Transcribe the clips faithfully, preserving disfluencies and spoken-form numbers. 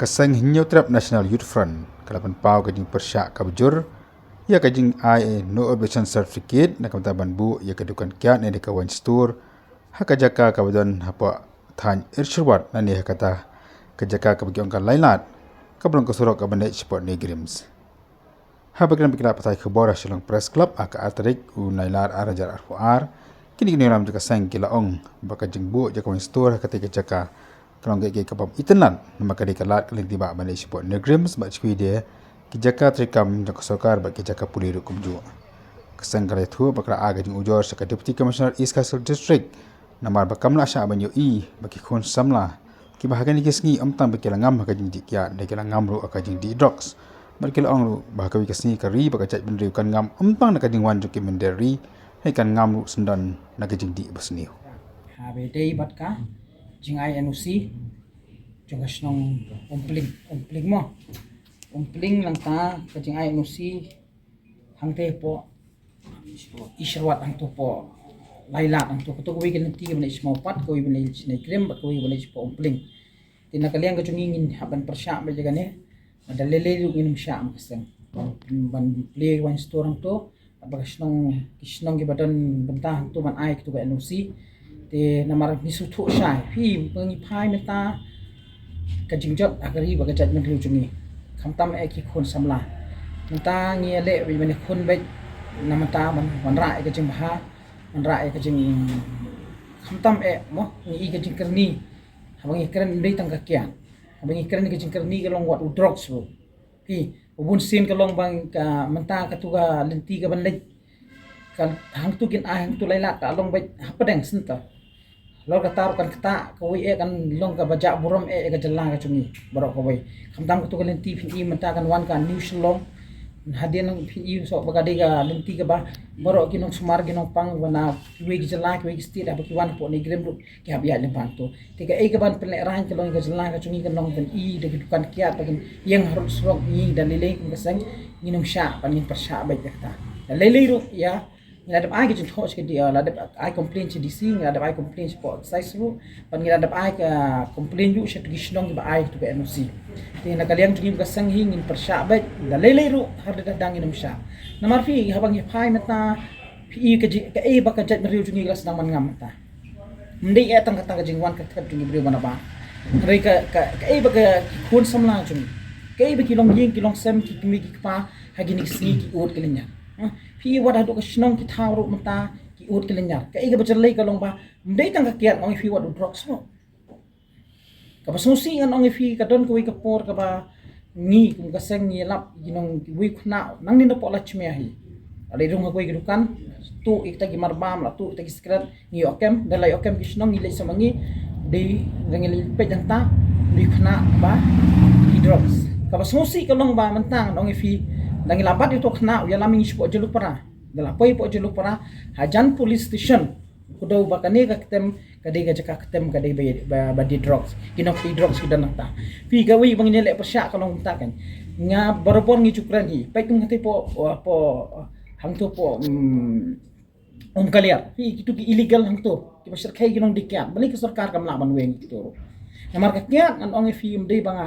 Ka seng Hynñiewtrep National Youth Front ka la pynpaw ka jingpyrshah kaba jur ïa ka jingai no objection certificate na ka bynta ban buh ïa ka dukan kiad ne ka wine store ha ka jaka kaba don hapoh thaiñ Irshirwat, lane ha kata ka jaka kaba ki ong ka Lailad, kaba long ka surok kaba leit shapoh NEIGRIHMS. Haba kren bad ki lad pathai khubor ha Shillong Press Club ha ka ar tarik u Nailar ar hajar arphew ar, kine ki nongïalam jong ka seng ki la ong ba ka jingbuh jaka wine store ha katei ka jaka ka long kaei kaei kaba bym itynnad, namar ka dei ka lad ka lynti bah ban leit shapoh NEIGRIHMS bad sha kiwei de ki jaka treikam jong ka sorkar bad ki jaka pule ruh kumjuh. Ka seng ka la ïathuh ba ka la ai ka jingujor sha ka Deputy Commissioner East Khasi Hills District namar ba kam lah shah ban ïohi ba ki khun samla kiba ha kine ki sngi ym tang ba ki la ngam ha ka jingdih kiad, hynrei ki la ngam ruh ha ka jingdih drugs. Bad ki la ong ruh ba ha kawei ka sngi ka ri bad ka jaitbynriew kan ngam ym tang na ka jingwan jong ki mynder ri, hynrei kan ngam ruh syndon na ka jingdih basniew. Haba ïadei bad ka jingai NOC jong ka shnong Umpling, Umpling mo. Umpling, nangta ka jingai NOC hangtei hapoh Irshirwat, hangto hapoh Lailad, hangto, kato kawei ka lynti kaba leit sha Mawpat, kawei ba leit sha NEIGRIHMS bad kawei ba leit shapoh Umpling. Te na ka liang ka jong ngi ngin hap ban pyrshah beit ïa kane. Lada lei lei ruh ngin ym shah, ma ka seng, ban, ban plie wine store hangto, bad ba ka shnong, ki shnong kiba don bynta hangto ban ai kato ka NOC. Te namar ngi sngewthuh shai, phi, ba ngi phai mynta ka jingjot ha ka ri bad ka jaitbynriew jong ngi, khamtam eh ki khun samla. Mynta ngi ïaleh beit ban ïakhun beit na mynta ban wanrah ïa ka jingbha, wanrah ïa ka jing, khamtam eh mo, ngi i ka jingkyrni. Haba ngi kren ym dei tang ka kiad. Haba ngi kren ka jingkyrni ka long wat u drugs ruh. Phi, ba bun sien ka long ba ka mynta kato ka lynti kaban leit, ka hangto kin ai, hangto Lailad ka long beit hapdeng center. Halor kata ruh kan ktah kawei eh, kan long kaba jah burom eh ïa ka jylla ka jong ngi baroh kawei. Khamtam kato ka lynti phin i mynta kan wan ka New Shillong. Hadien nang phin i shuh ba ka dei ka lynti kaba baroh ki nongsumar ki nongpang ba na kiwei ki jylla, kiwei ki state, haba ki wan hapoh NEIGRIHMS ruh ki hap ïaid lyngba hangto. Te kaei kaban pynlehraiñ ka long ïa ka jylla ka jong ngi, kan long ban i da ki dukan kiad ba kin ïeng harud surok. Ngi da lei lei kum ka seng ngin ym shah, ban ngin pyrshah beit ïa kata. Da lei lei ruh ïa, ngi la dep ai ka jingthoh sha ka D-, la dep ai complaint sha D C, ngi la dep ai complaint shapoh excise ruh, bad ngi la dep ai ka complaint ruh sha ki shnong kiba ai kato ka NOC. Te na ka liang jong ngi kum ka seng hi ngin pyrshah beit, da lei lei ruh, har da dang ngin ym shah. Namar phi, haba ngi phai mynta, phi i ka ji-, kaei ba ka jaitbynriew jong ngi ka la sdang ban ngam mynta. Ym dei eh tang kata ka jingwan kyrkhu jong ki briew ba na bar. Hynrei ka, ka, kaei ba ka, ki khun samla jong ngi, kaei ba ki longïing ki longsem, ki kmie ki kpa ha kine ki sngi ki ud ki lynñiar. Ha? Phi i wat haduh ka shnong ki thaw ruh mynta ki ud ki lynñiar. Kaei kaba jyllei ka long ba ym dei tang ka kiad, ong ïa phi, wat u drugs ruh. Kaba sngewsih ngan ong ïa phi, ka don kawei ka por kaba ngi kum ka seng ngi ïalap ïa ki nong, kiwei u khynnah nangne napoh Lachmia hi. La dei rung ha kawei ka dukan, tuh ïa kita ki marbam, la tuh ïa kita ki sikret, ngi ïoh kem, da la ïoh kem ki shnong, ngi leit sa ma ngi, dei, da ngi leit peit hangta, dei u khynnah ba i drugs. Kaba sngewsih ka long ba mynta ngan ong ïa phi, da ngi la bat ïa uto u khynnah u ïalam ïa ngi shapoh Jalupara. Da la poi hapoh Jalupara, hajan police station, kdew ba kane ka ktem ka dei ka jaka ktem ka dei ba, ba, ba die drugs. Ki nongkti drugs ki don hangta. Phi, kawei ba ngin ïaleh pyrshah ka long kumta kan. Nga barabor ngi ju kren hi. Peit kum katei hapoh, hapoh, hangto hapoh, mm, Umkaliar. Phi, kito ki illegal hangto, kiba shyrkhei ki nongdie kiad. Balei ka sorkar kam lah ban weng ïa kito ruh? Namar ka kiad, ngan ong ïa phi, ym dei ba nga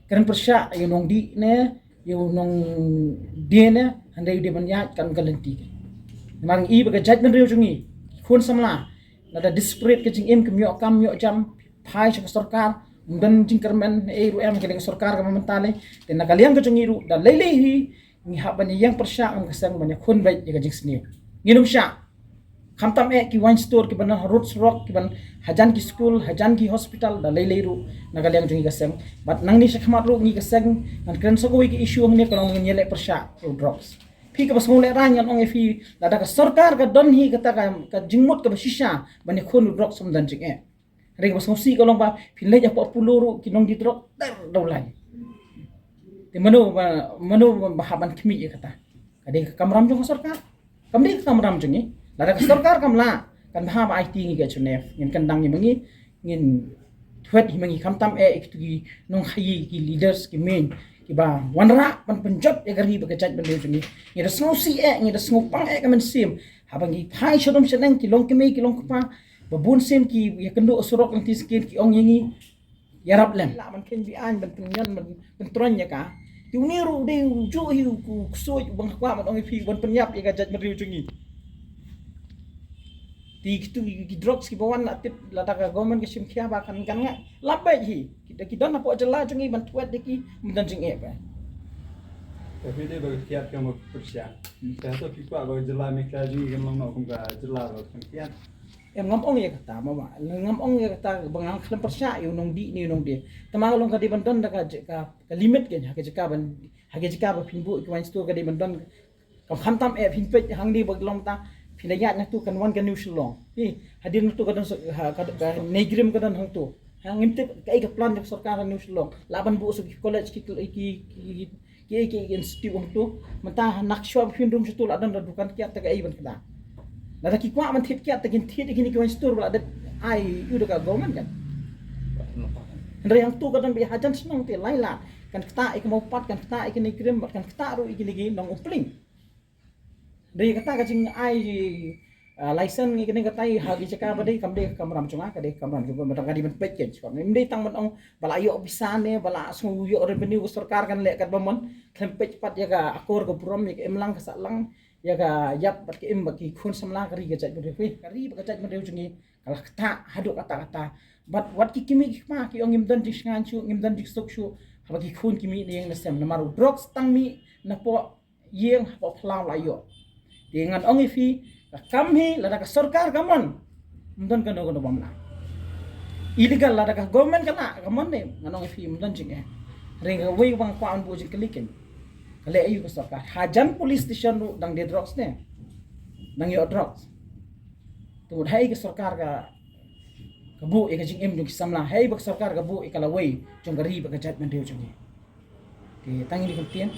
kren pyrshah ïa u nongdie ne ïa u nongdie ne, hynrei u dei ban ïaid katkum ka lynti ka. Namar ngi i ba ka jaitbynriew jong ngi, ki khun samla, lada desperate ka jingim, kim ïoh kam ïoh jam, phai sha ka sorkar, ym don jingkyrmen ei ruh em, ka dei ka sorkar kaba mynta lei. Te na ka liang ka jong ngi ruh, da lei lei hi, ngi hap ban ïeng pyrshah kum ka seng ban ïakhun beit ïa ka jingsniew. Ngin ym shah. Khamtam eh ki wine store kiba na harud surok, kiba na hajan ki skul, hajan ki hospital, da lei lei ruh na ka liang jong ngi ka seng. Bad nangne shakhmat ruh ngi ka seng ngan kren sa kawei ka issue hangne, ka long ngin ïaleh pyrshah ïa u drugs. Phi, kaba sngewlehraiñ ngan ong ïa phi, lada ka sorkar ka don hi kata ka, ka jingmut kaba shisha ban ïakhun u drugs, ym don jingeh. Hynrei kaba sngewsih ka long ba phin leit hapoh Apollo ruh ki nongdie drok ter da u lain. Te mano ba, mano ba hap ban khmih ïa kata? Ka dei ka kamram jong ka sorkar. Kam dei ka kamram jong ngi. Lada ka sorkar kam lah, kan bha ba aiti ngi ka H N F, ngin kyndang ïa ma ngi, ngin thwet ïa ma ngi, khamtam eh ïa kito ki nongkhaïi, ki leaders, ki main, kiba wanrah ban pynjot ïa ka ri bad ka jaitbynriew jong ngi. Ngi da sngewsih eh, ngi da sngewpang eh ka mynsiem. Haba ngi phai sha rum sha neng, ki longkmie ki longkpa, ba bun sien ki ïakynduh surok lynti skin, ki ong ïa ngi, Ïarap lem. La man khein bi aiñ ban pynïap ban pyntroiñ ïa ka. Te une ruh u dei u juh hi u ksuid u bang kwah ban ong ïa phi ban pynïap ïa ka jaitbynriew jong ngi. Te kitu ki drugs kiba wan la tip lada ka government ka shim khia ba kan kan nga. La beit hi. Kita ki don hapoh jylla jong ngi ban twet de ki mynta jingeh ba. Tapi dia bagi kiat kamu persiap. Saya tu kita bagi jylla Meghalaya jong ngi kan long nok kum ka jylla bagi kiat. Em ngam ong ïa kata mama, ngam ong ïa kata ba ngan khlem pyrshah ïa u nongdih ne u nongdie. Te ma ka long ka dei ban don da ka, ka, ka limit ka, ha ka jaka ban, ha ka jaka ba phin buh ïa ka wine store ka dei ban don. Kam khamtam eh phin peit hangne ba long ta phin da ïaid na tu kan wan ka New Shillong. Hi, hadien na tu ka don sa, ha, ka, ka NEIGRIHMS ka don hangtu. Ha ngim tip kaei ka plan jong sorkar ha New Shillong. La ban buh sa ki college ki, ki, ki, ki, ki, ki institute hangtu. Mynta nak shwa ba phin rum shatu la don da dukan kiat ta kaei ban kda. Lada ki kwah ban thied kiat ta kin thied ïa kine ki wine store ba la dep ai ïa u da ka government kan. Hynrei hangtu ka don ba ïa hajan shnong te lai lad. Kan ktah ïa ka Mawpat, kan ktah ïa ka NEIGRIHMS bad kan ktah ruh ïa kine ki nong u pling. Hynrei kata ka jingai, ah, license ngi kane kata ha ki jaka ba dei kam dei ka kamram jong nga, ka dei ka kamram jong nga, ka dei ban peit kein. Ym dei tang ban ong ba la ïoh visa ne ba la sngew ïoh revenue ka sorkar kan leh katba mon. Khlem peit pat ïa ka akor ka burom, ïa ka imlang ka sahlang, ïa ka ïap bad ka im bad ki khun samla ka ri ka jaitbynriew. Ka ri bad ka jaitbynriew jong ngi ka la ktah haduh katta katta. Bad wat ki kmie ki kpa ki ong ngim don jingsngewsuk, ngim don jingsuk suk haba ki khun ki mih na ïing na sem namar u drugs tang mih napoh ïing hapoh phyllaw la ïoh. Te ngan ong ïa phi, ka kam hi lada ka sorkar ka mon, ym don kano kano bym lah. Illegal lada ka government ka lah ka mon ne, ngan ong ïa phi ym don jingeh. Hynrei kawei ba nga kwah ban buh jingkylli kein, ka leh aïu ka sorkar? Hajan police station ruh dang die drugs ne, dang ïoh drugs. Te mut haei ka sorkar ka, ka buh ïa ka jingim jong ki samla, haei ba ka sorkar ka buh ïa ka lawei jong ka ri bad ka jaitbynriew jong ngi. Te tang ïa kine ki ktien.